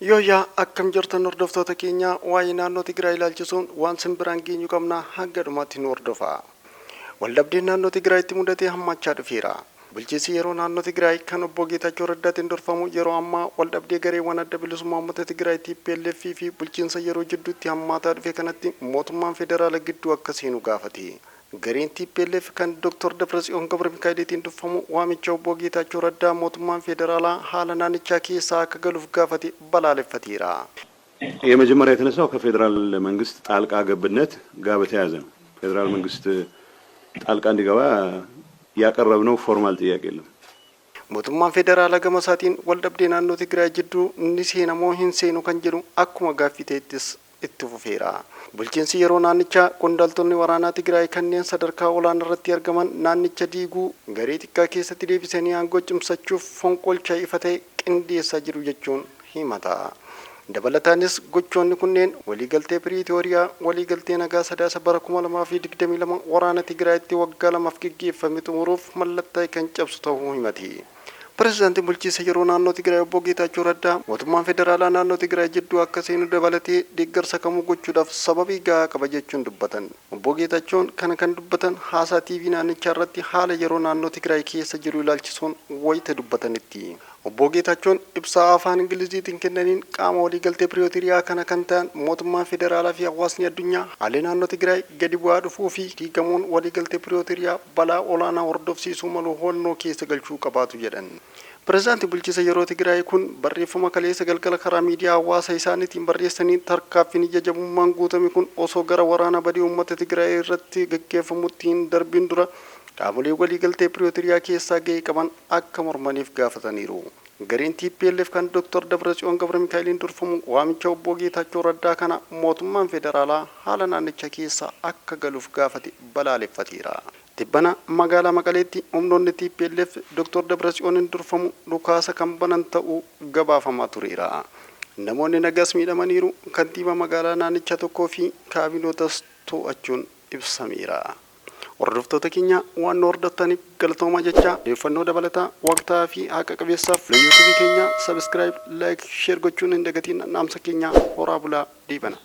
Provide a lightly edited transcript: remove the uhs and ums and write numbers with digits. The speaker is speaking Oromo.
Yooyyaa akkam jirtan hordoftoota keenya? Waa'ee naannoo Tigraay ilaalchisuun waan sin biraan geenyu qabna, hanga dhumaatti nu hordofaa. Waldhabdeen naannoo Tigraayitti mudate hammaachaa dhufeera. Bulchiinsi yeroo naannoo Tigraay kan Obbo Geetaachoo Raddaatiin durfamu yeroo ammaa waldhabdee gareewwan Adda Bilisummaa Uummata Tigraay, tplf, fi bulchiinsa yeroo jidduutti hammaataa dhufe kanatti mootummaan federaala gidduu akka seenu gaafate. Gareen tplf kan Dr. Dabratsiyoon Gabramikaa'eliitiin durfamu waamicha Obbo Geetaachoo Raddaa mootummaan federaalaa haala naannichaa keessaa akka galuuf gaafate balaaleffateera. የመጀመሪያ የተነሳው ከፌዴራል መንግስት ጣልቃ ገብነት ጋር በተያያዘ ነው። ፌዴራል መንግስት ጣልቃ እንዲገባ ያቀረብነው ፎርማል ጥያቄ የለም። Mootummaan federaalaa gama isaatiin waldhabdee naannoo Tigraay jidduu ni seena moo hin seenu kan jedhu akkuma gaaffii ta'ettis itti fufeera. Bulchiinsi yeroo naannichaa qondaaltonni waraanaa Tigraay kanneen sadarkaa olaanaa irratti argaman naannicha diiguu, garee xiqqaa keessatti deebisanii aangoo cimsachuuf fonqolcha ifa ta'e qindeessaa jiru jechuun himata. Dabalataanis gochoonni kunneen waliigaltee Piriitooriyaa, waliigaltee nagaa Sadaasa bara 2022 waraana Tigraayitti waggaa 2f geggeeffame xumuruuf mallattaa'e kan cabsu ta'uu himati. Pirezidaantiin bulchiinsa yeroo naannoo Tigraay Obbo Geetaachoo Raddaa mootummaan federaalaa naannoo Tigraay jidduu akka seenu dabalatee deeggarsa kamuu gochuudhaaf sababii gahaa qaba jechuun dubbatan. Obbo Geetaachoon kana kan dubbatan haasaa TV naannichaa irratti haala yeroo naannoo Tigraay keessa jiru ilaalchisuun wayita dubbatanitti. Obbo Geetaachoon ibsa afaan Ingiliziitiin kennaniin qaama waliigaltee Piriitooriyaa kana kan ta'an mootummaan federaalaa fi hawaasni addunyaa haalli naannoo Tigraay gadi bu'aa dhufuu fi diigamuun waliigaltee Piriitooriyaa balaa olaanaa hordofsiisuu malu hubannoo keessa galchuu qabaatu jedhan. Pirezidaantii bulchiinsa yeroo Tigraay kun barreeffama kaleessa galgala karaa miidiyaa hawaasa isaaniitiin barreessanii, tarkaanfiin ija jabummaan guutame kun osoo gara waraana badii uummata Tigraay irratti gaggeeffamutti hin darbin dura qaamolee waliigaltee Piriitooriyaa keessaa gahee qaban akka mormaniif gaafataniiru. Gareen TPLF kan Dr. Dabratsiyoon Gabra Mikaa'eliin durfamu waamicha Obbo Geetaachoo Raddaa kana mootummaan federaalaa haala naannicha keessa akka galuuf gaafate balaaleffateera. Tibbana magaalaa Maqaleetti humnoonni TPLF Dr. Dabratsiyooniin durfamu dhukaasa kan banan ta'uu gabaafamaa tureera. Namoonni nagaas miidhamaniiru. Kantiibaa magaalaa naannichaa tokkoo fi kaabinootas to'achuun ibsameera. Hordoftoota keenya, waan nu hordoftaniif galatoomaa jecha, odeeffannoo dabalataa waqtaa fi haqa qabeessaaf YouTube keenya subscribe, like, share gochuun hin dagatiin dhaamsa keenya. Horaa bulaa, deebana.